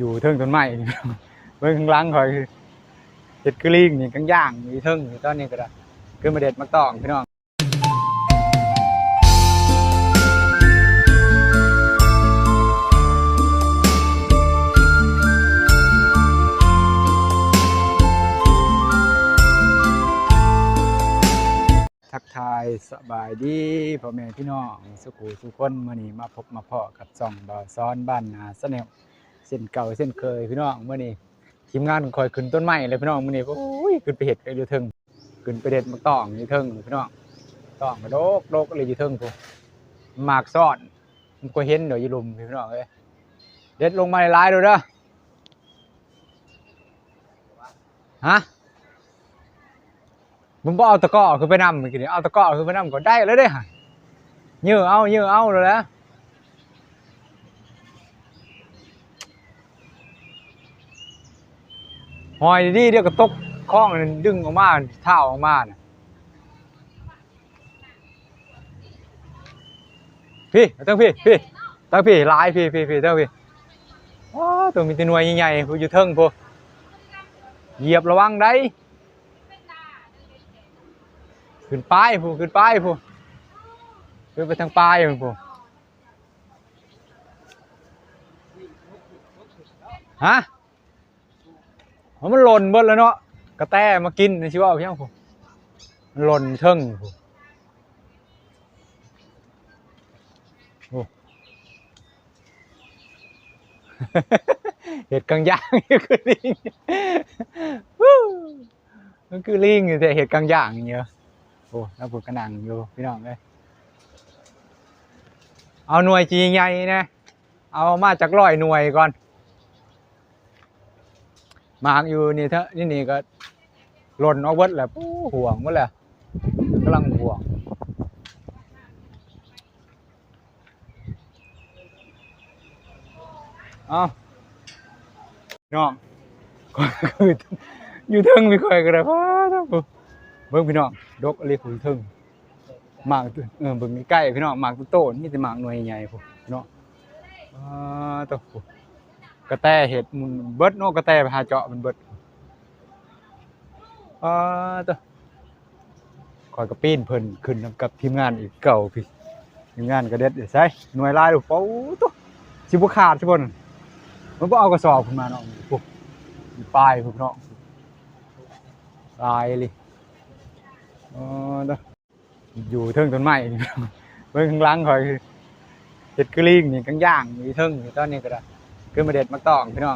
ຢູ່ເທິງຕົ້ນໄມ້ ເບິ່ງຂ້າງຫຼັງຂ້ອຍ ເຮັດຄືລີງນີ້ ກາງຢ່າງຢູ່ເທິງນີ້ ຕອນນີ້ກໍໄດ້ ຄືມາເດັດໝາກຕອງ ພີ່ນ້ອງ. ທັກທາຍສະບາຍດີພໍ່ແມ່ພີ່ນ້ອງສຸຂູສຸຄົນ, ມື້ນີ້ມາພົບມາພໍ້ກັບຊ່ອງບ່າວສອນບ້ານນາ Channel ເຊັ່ນເກົ່າເຊັ່ນເຄີຍພີ່ນ້ອງ. ມື້ນີ້ທີມງານຂ້ອຍຂຶ້ນຕົ້ນໄມ້ແລ້ວພີ່ນ້ອງ, ມື້ນີ້ ໂອ້ຍ ຂຶ້ນໄປເຮັດຢູ່ເທິງ ຂຶ້ນໄປເດັດໝາກຕອງຢູ່ເທິງພີ່ນ້ອງ. ຕອງກໍດົກໆເລີຍຢູ່ເທິງພຸ້ນ, ໝາກຊ້ອນ ມັນກໍເຫັນດອກຢູ່ລຸ່ມພີ່ນ້ອງເອີຍ. ເດັດລົງມາຫຼາຍໆໂລດເດີ. ຮະ? ມັນບໍ່ເອົາຕະກໍຂຶ້ນໄປນຳ ມື້ກີ້ນີ້ ເອົາຕະກໍຂຶ້ນໄປນຳກໍໄດ້ແລ້ວເດ້. ເຢີເອົາ ເຢີເອົາໂລດແຫຼະ. ຫ້ອຍດີໆ ດຽວກໍຕົກຄອງ ດຶງອອກມາ ທ້າວອອກມານະ. ພີ້ ເທິງພີ້ ພີ້ ເທິງພີ້ ຫຼາຍ ພີ້ ພີ້ ພີ້ ເທິງພີ້. ໂອ້ ໂຕ ມີແຕ່ໜ່ວຍໃຫຍ່ໆ ພຸ້ນ ຢູ່ເທິງພຸ້ນ. ຢຽບລະວັງໄດ໋. ຂຶ້ນປາຍພຸ້ນ ຂຶ້ນປາຍພຸ້ນ ຂຶ້ນໄປທາງປາຍພຸ້ນ. ຮະ? ມັນຫຼົ່ນເບິດແລ້ວເນາະ, ກະແຕມາກິນ ຊິເວົ້າຫຍັງພຸ້ນ. ມັນຫຼົ່ນເທິງພຸ້ນ. ໂອ້ ເຮັດກາງຢ່າງ ຄືລີງ. ມັນຄືລີງຢູ່ແທ້ ເຮັດກາງຢ່າງຢູ່. ໂອ້ ລາວເພິ່ນກໍນັ່ງຢູ່ພີ່ນ້ອງເອີຍ. ເອົາໜ່ວຍຈີ່ໃຫຍ່ແດ່, ເອົາມາຈັກຮ້ອຍໜ່ວຍກ່ອນ. ໝາກຢູ່ນີ້ເທາະ ນີ້ ນີ້ກໍຫຼົ່ນອອກເບິດແລ້ວ. ໂອ້ ຮ່ວງເບິດແລ້ວ, ກຳລັງຮ່ວງ. ເອົ້າ ນ້ອງ ຂ້ອຍກໍຢູ່ເທິງ ມີຂ້ອຍກໍໄດ້. ປ້າດ ເບິ່ງພີ່ນ້ອງ ດົກອີ່ຫຼີພຸ້ນເທິງ. ໝາກ ເອີ ເບິ່ງໃກ້ໆ ພີ່ນ້ອງ ໝາກໂຕໆ ມີແຕ່ໝາກໜ່ວຍໃຫຍ່ພຸ້ນເນາະ. ປ້າດ ກະແຕເຮັດມັນເບິດເນາະ, ກະແຕໄປຫາເຈາະມັນເບິດ. ປ້າດ ຂ້ອຍກໍປີນເພິ່ນຂຶ້ນນຳກັບທີມງານອີກເກົ່າພີ້. ທີມງານກະເດັດ. ໃສ ໜ່ວຍຫຼາຍໂລດ. ໂອ້ໂຕ ຊິບໍ່ຂາດຊິບໍ່ນັ້ນ. ມັນບໍ່ເອົາກະສອບຂຶ້ນມາເນາະ. ໂອ້ ມີປາຍພຸ້ນເນາະ, ຫຼາຍອີ່ຫຼີ. ອໍ ຢູ່ເທິງຕົ້ນໄມ້ ເບິ່ງຂ້າງຫຼັງຂ້ອຍ ເຮັດຄືລີງນີ້ ກາງຢ່າງຢູ່ເທິງນີ້. ຕອນນີ້ກໍໄດ້ ຂຶ້ນມາເດັດໝາກຕອງ ພີ່ນ້ອງ.